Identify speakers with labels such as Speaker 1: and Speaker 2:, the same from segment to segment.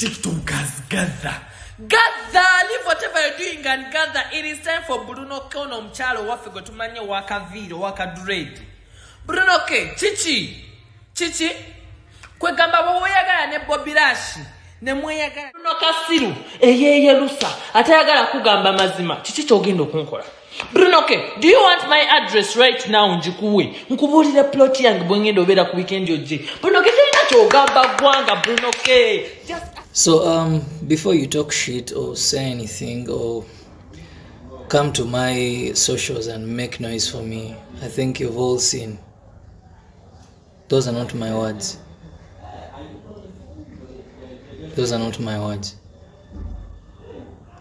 Speaker 1: TikTokers, gather. Gather, leave whatever you're doing and gather. It is time for Bruno K ono omukyalo owaffe gwe tumanyi owakaviiri owakadred. Bruno K, kiki? Kiki? Kwegamba bwe weeyagala ne Bobby Lash ne mweyagala. Bruno Kasiru eyeeyerusa atayagala kugamba mazima. Kiki ky'ogenda okunkola? Bruno K, do you want my address right now njikuwe? Nkubuulire plot yange bwe ngenda obeera ku weekend ojje. Bruno K tolina ky'ogamba ggwanga Bruno K. Just
Speaker 2: So before you talk shit or say anything or come to my socials and make noise for me, I think you've all seen. Those are not my words. Those are not my words.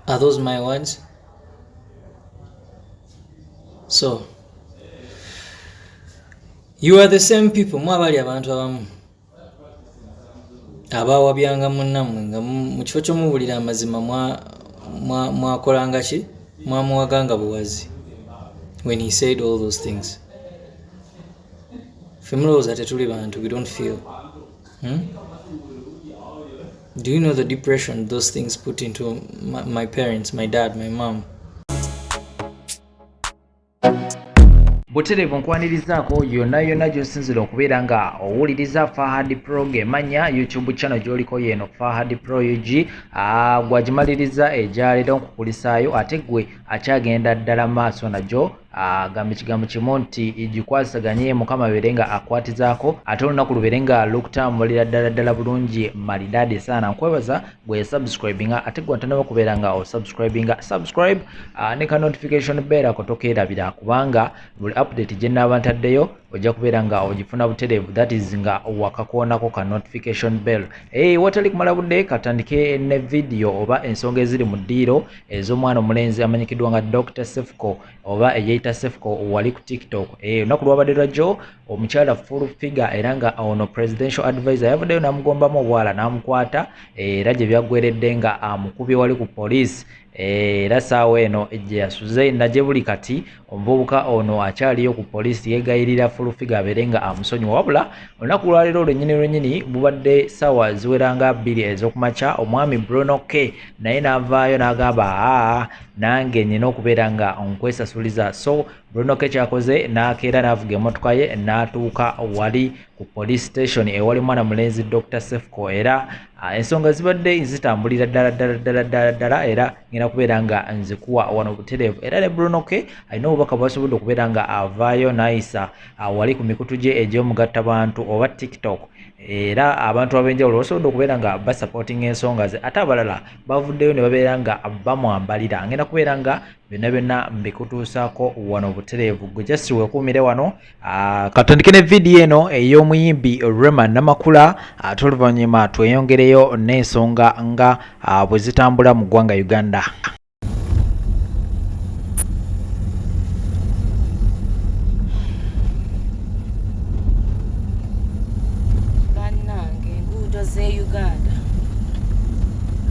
Speaker 2: Are those my words? So, you are the same people. Mwabali abantu abamu abawabyanga munnammwe nga mu kifo ky'omubuulira amazima mwakolanga ki, mwamuwaganga buwazi when he said all those things. Ffe mulowooza tetuli bantu, we don't feel, Do you know the depression those things put into my parents, my dad, my mom?
Speaker 3: Butereevu nkwanirizaako yonna yonna gy'osinzira okubeera nga owuliriza Fahad Pro ng'emanya YouTube channel gy'oliko yeeno Fahad Pro UG. Gwagimaliriza egyaleero nkukulisaayo, ate gwe akyagenda ddala maaso nagyo gamba ekigambo kimu nti gikwasaganye Mukama abeere nga akwatizaako, ate olunaku lubeere nga lukutambulira ddala ddala bulungi malidaadi saana. Nkwebaza gwe subscribinga, ate gwe atanaba kubeera nga osubscribinga, subscribe ne ka notification bell ako tokeerabira, kubanga buli update gye nnaaba ntaddeyo ojja kubeera nga ogifuna butereevu, that is nga wakakoonako ka notification bell. Hey, watali kumala budde, katandike ne video oba ensonga eziri mu ddiiro ez'omwana omulenzi amanyikiddwa nga Dr. Cephco oba eyeyita Cephco wali ku TikTok. Olunaku lwabadde lwajjo omukyala full figure era nga ono presidential advisor yavuddeyo n'amugombamu obwala n'amukwata, era gye byaggweredde nga amukubye wali ku poliisi, era saawa eno gye yasuze nagye buli kati omuvubuka ono akyaliyo ku poliisi yeegayirira full figure abeere nga amusonyiwa. Wabula olunaku lwaleero lwennyini lwennyini bubadde ssaawa ziwera nga 2 ez'okumakya, omwami Bruno K naye n'avaayo n'agamba, aa nange nnina okubeera nga nkwesasuliza. So Bruno K kyakoze n'akeera n'avuga emmotoka ye n'atuuka wali ku police station ewali mwana mulenzi Dr. Cephco, era ensonga zibadde zitambulira ddala ddala ddala ddala ddala, era ngenda kubeera nga nzikuwa wano butereevu. Era ne Bruno K alina obubaka bwasobodde okubeera nga avaayo n'ayisa wali ku mikutu gye egy'omugattabantu oba TikTok, era abantu ab'enjawulo basobodde okubeera nga basupportinga ensonga ze, ate abalala bavuddeyo ne babeera nga bamwambalira. Ngenda kubeera nga byonna byonna mbikutuusaako wano butereevu, gwe just weekuumire wano. Katandike ne vidiyo eno ey'omuyimbi Rema Namakula, ate oluvannyuma tweyongereyo n'ensonga nga bwe zitambula mu ggwanga Uganda.
Speaker 4: Bannange, enguudo z'e Uganda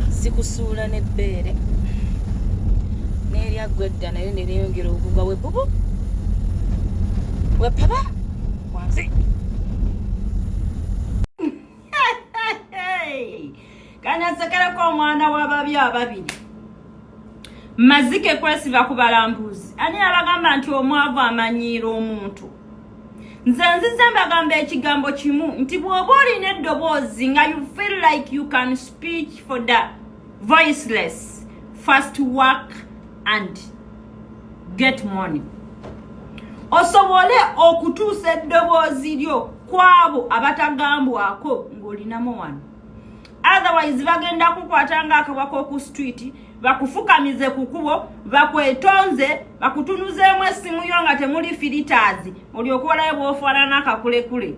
Speaker 4: zikusuula n'ebbeere n'eryaggwa edda nayo ne lyeyongera okugwa webubu wepaba wansi.
Speaker 5: Kanasekereko omwana w'ababi ababiri mazike kwesiba ku balambuzi. Ani abagamba nti omwavu amanyiira omuntu? Nze nzize mbagamba ekigambo kimu nti bw'oba olina eddoboozi nga you feel like you can speak for the voiceless, first work and get money, osobole okutuusa eddoboozi lyo ku abo abatagambwako ng'olinamu wano. Otherwise bagenda kukwata ng'akabwa k'oku street, bakufukamize ku kubo, bakwetonze, bakutunuzeemu essimu yo nga temuli filters, olyoke olabe bw'ofaanana akakulekule,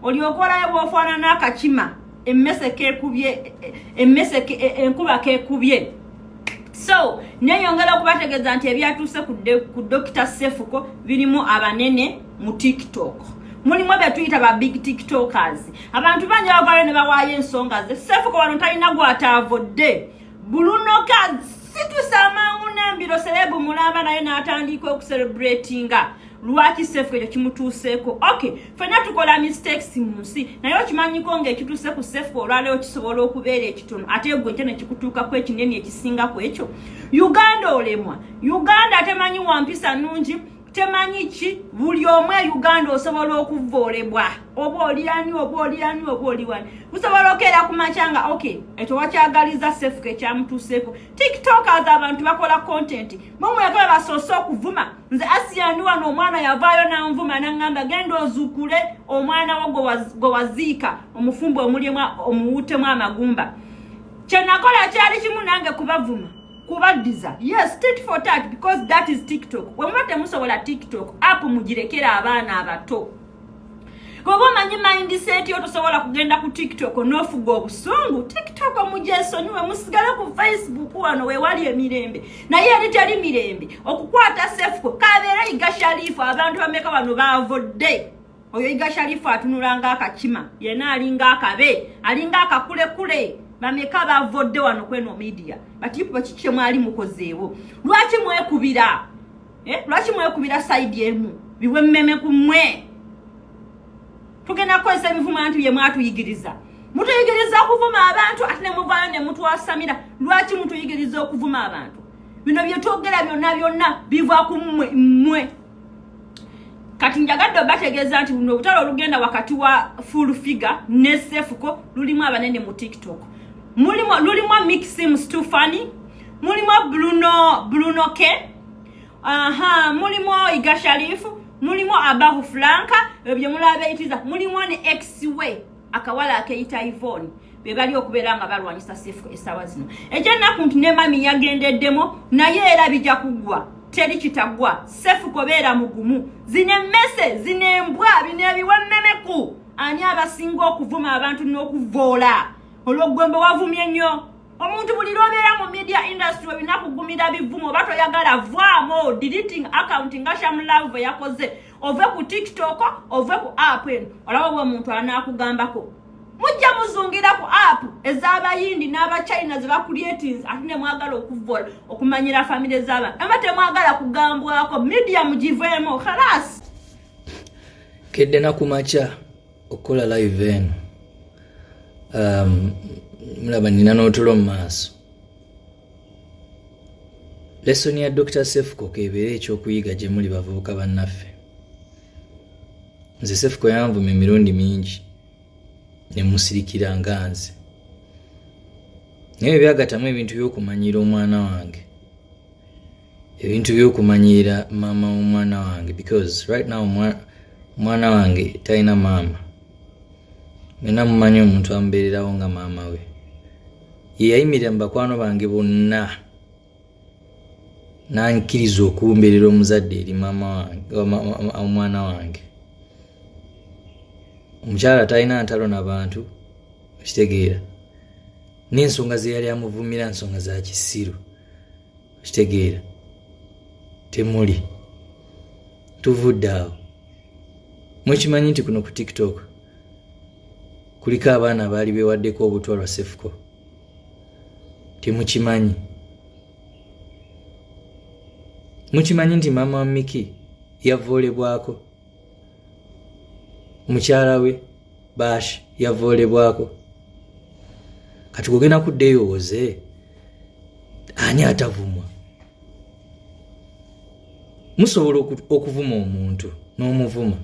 Speaker 5: olyoke olabe bw'ofaanana akakima emmese kekubye, emmese enkuba kekubye. So neyongera okubategeeza nti ebyatuuse ku Dr. Cephco birimu abanene mu TikTok, mulimu betuyita ba big TikTokers. Abantu bangi bavaayo ne bawaayo ensonga ze. Cephco wano talina gwataavodde. Bruno K situsa amangu n'embiro celeb mulamba naye n'atandika okucelebratinga. Lwaki Sefuko ekyo kimutuuseeko? Okay, fenna tukola mistakes mu nsi, naye okimanyiko ng'ekituuse ku Sefuko olwaleero kisobola okubeera ekitono, ate gwe nkya nekikutuukako ekinene ekisinga ku ekyo. Uganda olemwa. Uganda temanyi wampisa nnungi, temanyi ki. Buli omu e Uganda osobola okuvoolebwa, oba oli ani, oba oli ani, oba oli wani, busobola okeera ku makya nga okay, ekyo wakyagaliza Sefuko ekyamutuuseeko. TikTokers, abantu bakola content, mumwekaba basoose okuvuma. Nze Asiya ndi wano, omwana yavaayo nanvuma, naŋŋamba, "Genda ozuukule omwana wo gwe waziika, omufumbo omulyemu omuwuutemu amagumba." Kyenakola kyali kimu, nange kubavuma, kubaddiza. Yes, tit for tat, because that is TikTok. Wemuba temusobola TikTok app, mugirekera abaana abato. Oba omanyi mindset yo, tosobola kugenda ku TikTok n'ofuga obusungu, TikTok mugyesonyiwe, musigale ku Facebook wano wewali emirembe. Naye eri teri mirembe. Okukwata Sefuko, kabeere Iga Sharifu, abantu bameka wano baavudde? Oyo Iga Sharifu atunula ngaakakima, yena alinga akabe, alinga akakulekule. Bameka bavodde wano kweno media? Batipu bakiki mwali mukozeewo? Lwaki mwekubira, eh? Lwaki mwekubira side emu? Biwe mmeme ku mmwe. Tugenda kukozesa ebivumo nti bye mwatuyigiriza. Mutuyigiriza okuvuma abantu, ate ne muvaayo ne mutwasamira. Lwaki mutuyigiriza okuvuma abantu? Bino byetwogera byonna byonna biva ku mmwe mmwe. Kati njagadde obategeeza nti luno obutale olugenda wakati wa Full Figure ne Sefuko lulimu abanene mu TikTok. Mulimu, lulimu Mixim Stufani, mulimu Bruno K, aha, mulimu Iga Sharifu, mulimu Abahu Flanka, ebyo mulabeeyitiza, mulimu ne Xway, akawala akeyita Ivon. Be bali okubeera nga balwanyisa Sefuko essaawa zino. Ekyennaku nti ne mami yagendeddemu, naye era bijja kuggwa, teri kitaggwa. Sefuko beera mugumu. Zino emmese, zino embwa, bino ebiwemmemeku, ani abasinga okuvuma abantu n'okuvoola? Olw'oggwembe wavumye nnyo omuntu. Buli lwobeera mu media industry olina kugumira bivumo. Oba toyagala, vaamu, deleting account nga Shamlove yakoze, ove ku TikTok, ove ku app eno, olaba bwe omuntu anaakugambako. Mujja muzungira ku app ez'abayindi n'abachina ze bacreatinze, ate ne mwagala okuvola okumanyira famire z'abantu. Aba temwagala kugambwako, media mugiveemu, khalas.
Speaker 2: Kedde na ku makya okukola live eno. Mulaba nina n'otulo mu maaso. Lesson ya Dr Sefuko kebeere ekyokuyiga gye muli bavubuka bannaffe. Nze Sefuko yanvuma emirundi mingi ne musirikira nga nze, naye byagatamu ebintu by'okumanyiira omwana wange, ebintu by'okumanyiira maama w'omwana wange, because right now omwana wange talina maama. Mwena mumanyi omuntu amubeererawo nga maama we. Ye yayimirira mu bakwano bange bonna nankiriza okumbeerera omuzadde eri maama wange, omwana wange. Omukyala talina ntalo n'abantu, okitegeera? N'ensonga ze yali amuvumira nsonga za kisiru, okitegeera? Temuli tuvudde awo. Mukimanyi nti kuno ku TikTok kuliko abaana abaali bewaddeko obutwa lwa Sefuko? Temukimanyi? Mukimanyi nti maama wa Miki yavoolebwako, mukyala we Bash yavoolebwako? Kati kugenda kuddeeyo owoze ani atavumwa? Musobola okuvuma omuntu n'omuvuma,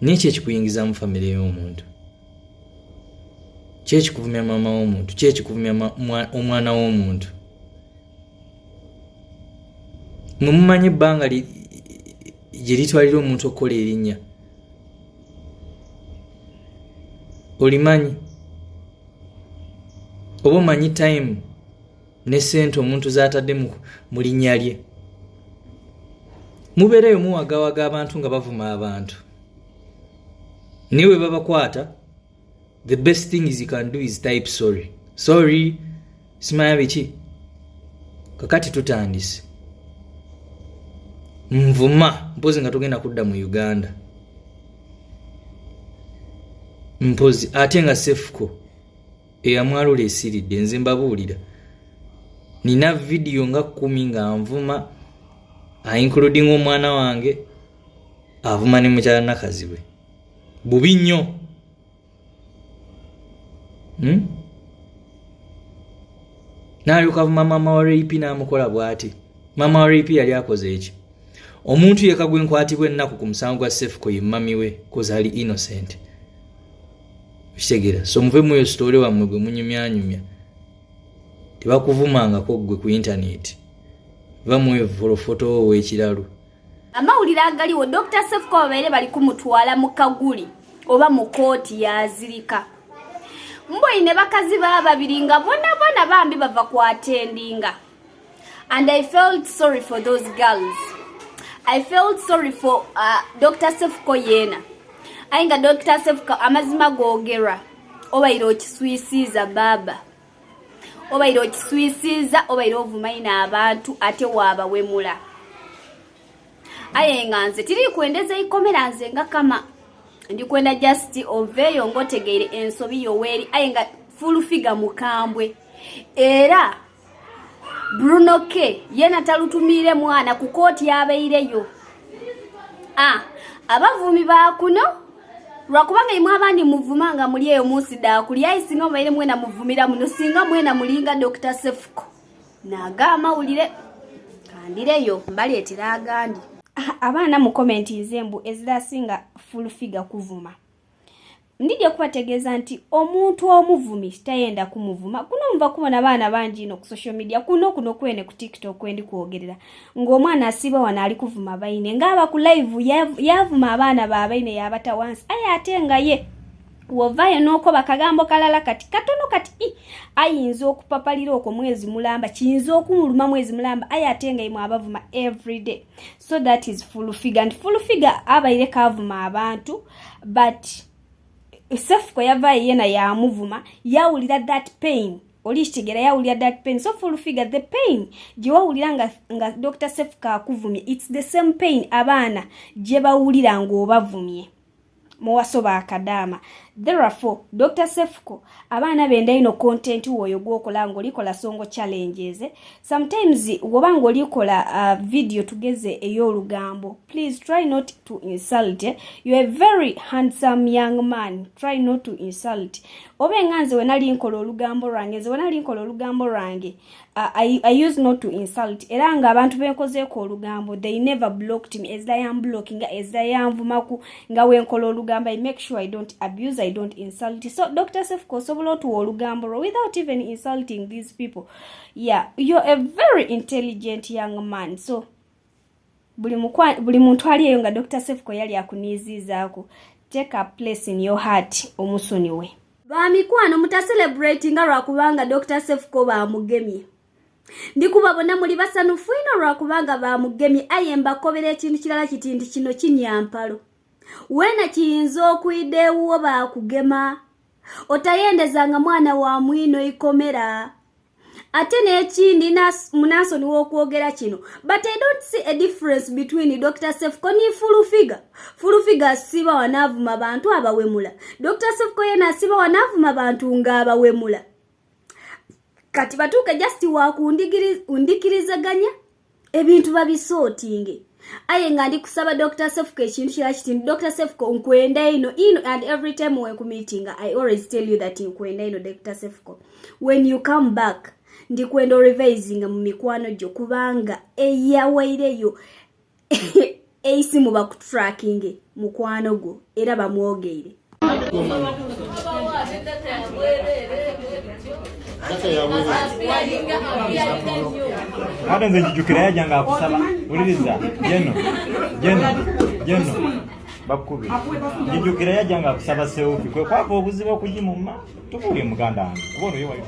Speaker 2: naye kyekikuyingiza mu famire y'omuntu, kyekikuvumya maama w'omuntu, kyekikuvumya omwana w'omuntu. Mwe mumanyi ebbanga gye litwalira omuntu okukola erinnya? Olimanyi? Oba omanyi time ne sente omuntu zatadde mu linnya lye? Mubeereyo muwagawaga abantu nga bavuma abantu, naye bwe babakwata, the best thing is you can do is type "sorry, sorry", simanya biki. Kakati tutandise nvuma, mpozi nga tugenda kudda mu Uganda, mpozi ate nga Sefuko eyamwalula esiridde. Nze mbabuulira, nina vidiyo nga 10 nga nvuma, including omwana wange. Avuma ne mukyala Nakazibwe bubi nnyo. N'alyoka avuma maama wa Ray P n'amukola bw'ati. Maama wa Ray P yali akoze eki? Omuntu yeka gwe nkwatibwa ennaku ku musango gwa Sefuko ye mummy we, 'cause ali innocent. Okitegeera? So muve muyo story wammwe gwe munyumyanyumya. Tebakuvumangako ggwe ku intaneti. Va muyo folofoto ow'ekiralu.
Speaker 6: Amawulire agaliwo, Dr Sefuko babaire bali kumutwala mu kaguli oba mu kooti, yazirika mboine bakazi ba babiri nga bona bona bambi bava kwatendinga, and I felt sorry for those girls. I felt sorry for Dr Sefuko yeena, aye nga Dr Sefuko, amazima googerwa, obaire okiswisiiza baaba, obaire okiswisiiza, obaire ovumaina abantu ate waabawemula. Aye nga nze tiri kwendeza ikomera, nze nga kama ndikwenda just oveeyo ng'otegeire ensobi yoweeri. Aye nga Full Figure mukambwe, era Bruno K yena talutumiire mwana ku kooti yabaireyo. Ah, abavumi bakuno, lwakubanga imwe abandi muvuma nga muli eyo munsi daakuli, aye singa mubaire mwena muvumira muno, singa mwena mulinga Dr Sefuko. Naga amawulire kandireyo mbaleetera agandi. Abaana mu comment nze mbu ezirasinga Full Figure kuvuma. Ndijja kubategeeza nti omuntu omuvumi tayenda kumuvuma. Kuno muva kubona baana bangi ino ku social media, kuno kuno kwene ku TikTok kwendi kwogerera, ng'omwana asiba wano ali kuvuma baine, ng'aba ku live yavuma abaana babaine, yabata wansi, aye ate nga ye wovaayo n'okoba kagambo kalala kati katono kati i ayinza okupapalira okwo mwezi mulamba, kiyinza okumuluma mwezi mulamba, aye ate nga imwe abavuma everyday. So that is Full Figure, and Full Figure abaire kavuma abantu, but Sefuko yavaayo yena yamuvuma, yawulira that pain. Oli kitegera? Yawulira that pain. So Full Figure, the pain gye wawulira nga Dr Sefuko akuvumye, it's the same pain abaana gye bawulira ng'obavumye muwaso bakadaama. Therefore, Dr Sefuko, abaana benda ino content woyo gwokola ng'olikola songo challenges, sometimes woba ng'olikola video tugeze ey'olugambo, please try not to insult. You are a very handsome young man, try not to insult. Oba nga nze wenali nkola olugambo lwange, nze wenali nkola olugambo lwange, I use not to insult, era nga abantu benkozeeko olugambo, they never blocked me. Ezira yamblockinga, ezira yanvumaku nga wenkola olugambo. I make sure I don't abuse, I don't insult. So Dr Sefuko, osobola otuwa olugambo lwo without even insulting these people. Yeah, you're a very intelligent young man. So buli muntu ali eyo nga Dr Sefuko yali akuniiziizaako, take a place in your heart, omusonyiwe. Bamikwano, mutacelebratinga lwakubanga Dr Sefuko bamugemye. Ndikuba bonna muli basanufu ino lwakubanga bamugemye, aye mbakobera ekintu kirala kiti nti kino kinyampalo weena kiyinza okwida ewuwo bakugema. Otayendezanga mwana wa mwino ikomera. Ate n'ekindi, munansonyiwa okwogera kino, but I don't see a difference between Dr Sefuko ne Full Figure. Full Figure asiba wanaavuma bantu abawemula, Dr Sefuko yena asiba wanaavuma bantu ng'abawemula. Kati batuuke just wakundikirizaganya ebintu babisootinge. Aye nga ndi kusaba Dr Sefuko ekintu kira kiti nti Dr Sefuko, nkwenda ino ino, and every time wenkumeetinga I always tell you that nkwenda ino. Dr Sefuko, when you come back, ndikwenda orevisinga mu mikwano gyo, kubanga eyawaireyo eisimu bakutracking mukwano gwo era bamwogeire.
Speaker 7: Ate nze njijukira yajja nga akusaba, wuliriza jeno jeno jeno bakube, njijukira yajja nga akusaba selfie, kwe kwava obuzibu okugimumma. Tubuulye muganda wange, kuba ono ye wali.